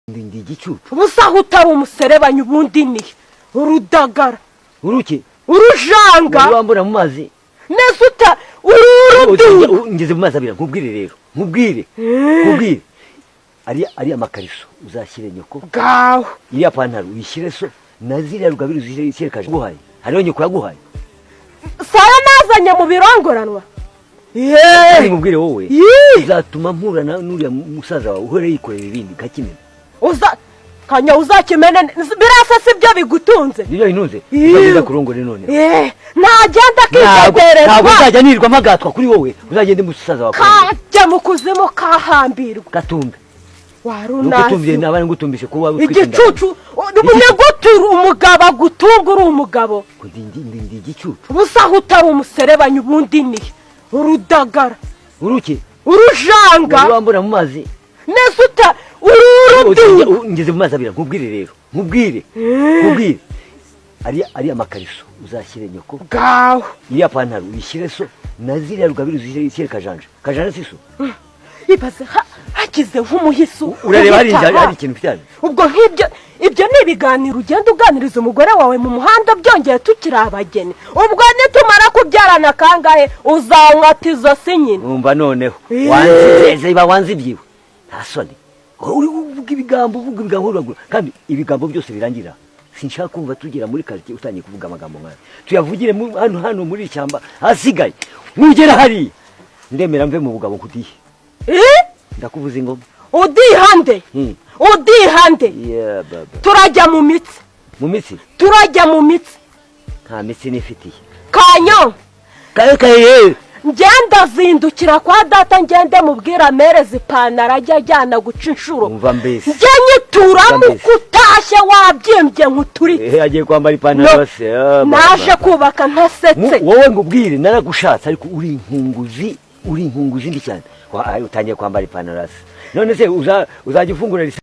Ndi igicucu. Ubusa aho utari umuserebanya, ubundi ni urudagara. Uruki? Urujanga. Wari wambona mu mazi? Neza uta uru. Ngeze mu mazi abira. Nkubwire rero, nkubwire, ari amakariso uzashyire nyoko. Bwawe. Iriya pantaro uyishyire so, na ziriya rugabire uzishyire kaje guhaye. Hariho nyoko yaguhaye. Saya nazanye mu birongoranwa. Kandi nkubwire wowe, Yee! uzatuma mpura n'uriya musaza wawe uhora yikorera ibindi nkakimena. Uza kanya uzakimene, birasa si byo bigutunze. Nibyo bintunze. Yee! Uzagenda kurongore none. Ntagenda. Ntabwo Akiteterezwa. nzajya nirirwa mpagatwa kuri wowe. Uzagende musaza wawe. Kajya mu kuzimu kahambirwa. Gatumbe nugutumbiye. Warunazi. Naba ngutumbishe kuba utwite inda. Igicucu ni gute umugabo agutunga uri umugabo? Ngo ndi igicucu. Ubusa aho utari umuserebanya, ubundi ni urudagara. Uruki? Urujanga. Wari wambona mu mazi? Neza uta uru. Ngeze mu mazi abira. Nkubwire rero, nkubwire, ari amakariso uzashyire nyoko. Bwawe. Iriya pantaro uyishyire so, na ziriya rugabire uzishyire kajanja. Kajanja si so? Ibaze hakize nk'umuhisu Urareba hari uhita hari ikintu mfite hano. Ubwo nk'ibyo, ibyo ni ibiganiro ugenda uganiriza umugore wawe mu muhanda, byongeye tukiri abageni. Ubwo nitumara kubyarana kangahe uzankata izosi nyine? Wumva noneho. Eee. Wanzibye, wanzibyiwe, nta soni. Uri uvuga ibigambo, uvuga ibigambo uragura, kandi ibigambo byose birangira. Sinshaka kumva tugera muri quartier utangiye kuvuga amagambo nkayo. Tuyavugire hano muri iri shyamba. Hasigaye nugera hariya, ndemera mve mu bugabo nkudihe. Eh? Ndakuvuza ingoma. Udihande. Udihande. Yeah, baba. Turajya mu mitsi. Mu mitsi? Turajya mu mitsi. Nta mitsi nifitiye. Kanyo. Kaye kaye. Ngenda zindukira kwa data, ngende mubwira amereze ipantaro ajya ajyana guca inshuro. Umva mbese. Njye nyituramo. Umva mbese. Uko utashye wabyimbye nkuturitse. Eh, agiye kwambara ipantaro No. se? Ah, baba. Naje kubaka ntasetse. Wowe ngubwire, naragushatse ariko uri inkunguzi, uri inkunguzi mbi cyane. Utangiye kwambara ipantaro hasi none se uzajya ufungura.